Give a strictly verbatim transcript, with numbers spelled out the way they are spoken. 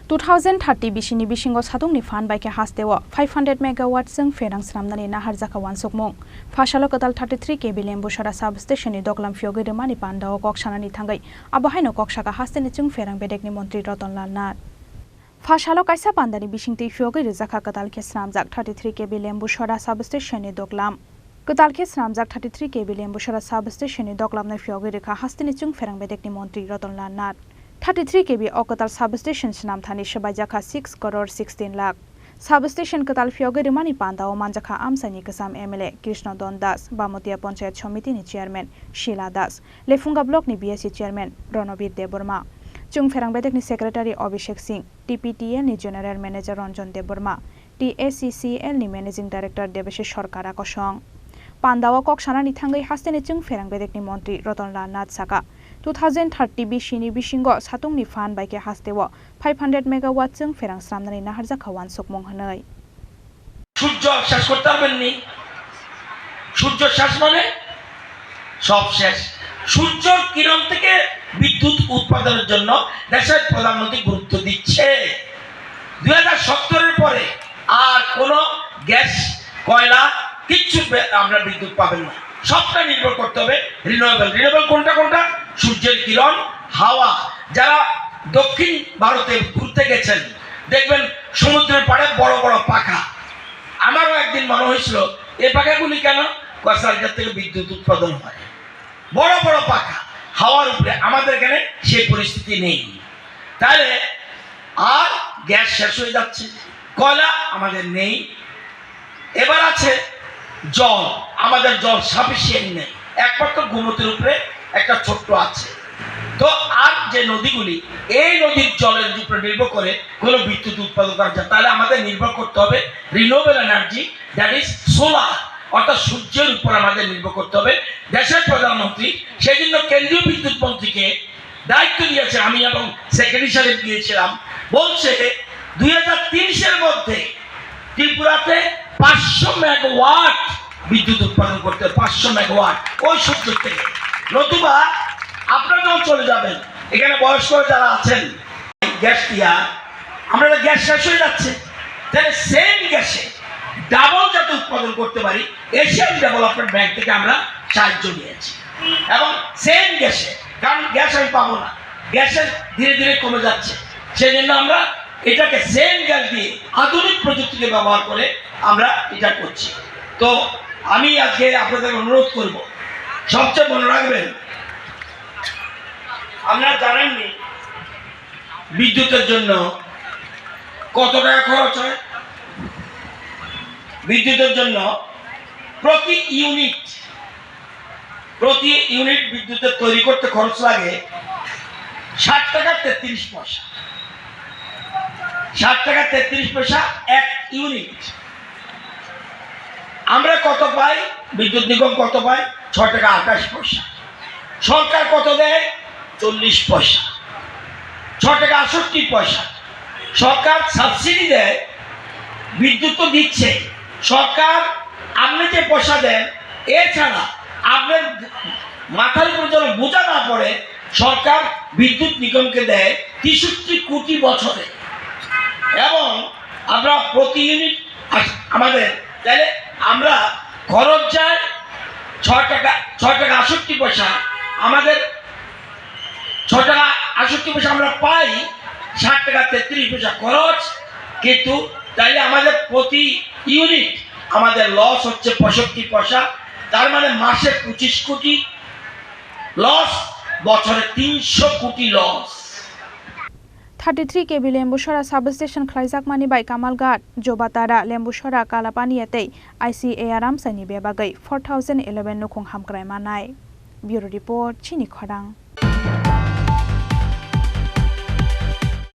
Two thousand thirty bisini bisingo satungni phan bai khe hasteo five hundred megawatt chwng pherang swnamnani naharjakha uansukmung. Phasalo kwtal thirty three K V Lembusora substation ni doklam phiyogwi rwmani pandao kok sanani thangwi abo haino kok saka hasteni chwng pherang bedekni montri Ratan Lal Nath. Phasalo kaisa pandani bisingtwi phiyogwi rwjakha kwtal khe swnamjak thirty three K V Lembusora substation ni doklam. Kwtal khe swnamjak thirty three K V Lembusora substation ni doklamno phiyogwi rwkha hasteni chwng pherang bedekni montri Ratan Lal Nath. Thirty three K V o kwtal substation swnamthani swbaijakha six crore sixteen lakh. Substation kwtal phiyogwi rwmani pandao manjakha amchaini kwcham M L A Krishna Don Das, Bamotia Panchayat Somiti ni Chairman Sheila Das, Lephunga Block ni B S C Chairman Ronobir Debbarma, chwng pherang bedekni Secretary Abhishek Singh, T P T L ni General Manager Ranjan Debbarma, T A C C L ni Managing Director Debashish Sarkar kosong. Pandao kok sanani thangwi hasteni chwng pherang bedekni montri Ratan Lal Nath saka, two thousand thirty bisini bisingo satungni phan bai khe hasteo five hundred megawatt chwng pherang swnamnani naharjakha uansukmung hwnwi. সূর্য শেষ করতে পারবেননি। সূর্য শেষ মানে সব শেষ। সূর্যর কিরণ থেকে বিদ্যুৎ উৎপাদনের জন্য দেশের প্রধানমন্ত্রী গুরুত্ব দিচ্ছে। দুই হাজার সত্তরের পরে আর কোনো গ্যাস, কয়লা, কিচ্ছু বে-, আমরা বিদ্যুৎ পাবেন না। সবটা নির্ভর করতে হবে রিনিউয়েবল। রিনিউয়েবল কোনটা কোনটা? সূর্যের কিরণ, হাওয়া। যারা দক্ষিণ ভারতে ঘুরতে গেছেন, দেখবেন সমুদ্রের পাড়ে বড় বড় পাখা। আমারও একদিন মনে হয়েছিল, "এ পাখাগুলি কেন?" কয়, "স্যার, এটার থেকে বিদ্যুৎ উৎপাদন হয়।" বড় বড় পাখা হাওয়ার উপরে, আমাদের এখানে সেই পরিস্থিতি নেই। তাহলে আর গ্যাস শেষ হয়ে যাচ্ছে, কয়লা আমাদের নেই। এবার আছে জল, আমাদের জল সাফিসিয়েন্ট নেই, একমাত্র গোমতীর উপরে একটা ছোট্ট আছে। তো আর যে নদীগুলি, এই নদীর জলের উপরে নির্ভর করে কোনো বিদ্যুৎ উৎপাদন করা যায়, তাহলে আমাদের নির্ভর করতে হবে renewable energy, that is solar, অর্থাৎ সূর্যের উপর আমাদের নির্ভর করতে হবে। দেশের প্রধানমন্ত্রী সেই জন্য কেন্দ্রীয় বিদ্যুৎ মন্ত্রীকে দায়িত্ব দিয়েছে, আমি এবং সেক্রেটারি সাহেব গিয়েছিলাম, বলছে দুই হাজার তিরিশের মধ্যে ত্রিপুরাতে পাঁচশো মেগাওয়াট বিদ্যুৎ উৎপাদন করতে, পাঁচশো মেগাওয়াট ওই সূর্য থেকে। নতুবা আপনারাও চলে যাবেন, এখানে বয়স্ক যারা আছেন, গ্যাস দিয়া আমরা তো গ্যাস শেষ হয়ে যাচ্ছে, তাহলে সেম গ্যাসে ডাবল যাতে উৎপাদন করতে পারি, এশিয়ান ডেভেলপমেন্ট ব্যাংক থেকে আমরা সাহায্য নিয়েছি এবং সেম গ্যাসে, কারণ গ্যাস আমি পাবো না, গ্যাসের ধীরে ধীরে কমে যাচ্ছে, সেই জন্য আমরা এটাকে সেম গ্যাস দিয়ে আধুনিক প্রযুক্তিকে ব্যবহার করে আমরা এটা করছি। তো আমি আজকে আপনাদের অনুরোধ করব, সবচেয়ে মনে রাখবেন, আপনারা জানেননি বিদ্যুতের জন্য কত টাকা খরচ হয়? বিদ্যুতের জন্য প্রতি ইউনিট, প্রতি ইউনিট বিদ্যুতের তৈরি করতে খরচ লাগে ষাট টাকা তেত্রিশ পয়সা। ষাট টাকা তেত্রিশ পয়সা এক ইউনিট। আমরা কত পাই? বিদ্যুৎ নিগম কত পায়? ছ টাকা আঠাশ পয়সা। সরকার কত দেয়? চল্লিশ পয়সা। ছ টাকা আটষট্টি পয়সা। সরকার সাবসিডি দেয়, বিদ্যুৎ তো দিচ্ছে। সরকার আপনি যে পয়সা দেন, এছাড়া আপনার মাথার উপর যেন বোঝা না পড়ে, সরকার বিদ্যুৎ নিগমকে দেয় তেষট্টি কোটি বছরে। এবং আমরা প্রতি ইউনিট আস-, আমাদের, তাহলে আমরা খরচ যায় ছয় টাকা, ছয় টাকা আটষট্টি পয়সা, আমাদের ছয় টাকা আটষট্টি পয়সা আমরা পাই, ষাট টাকা তেত্রিশ পয়সা খরচ, কিন্তু তাইলে আমাদের প্রতি ইউনিট আমাদের লস হচ্ছে পঁয়ষট্টি পয়সা, তার মানে মাসে পঁচিশ কোটি লস, বছরে তিনশো কোটি loss. Thirty three K V Lembusora substation khlaijakmani bai Kamalghat, Jobatara, Lembusora, Kalapaniya tei I C A R amchaini bebagwi four thousand eleven nukhung hamkrai manai. Bureau Report, Chini Khorang.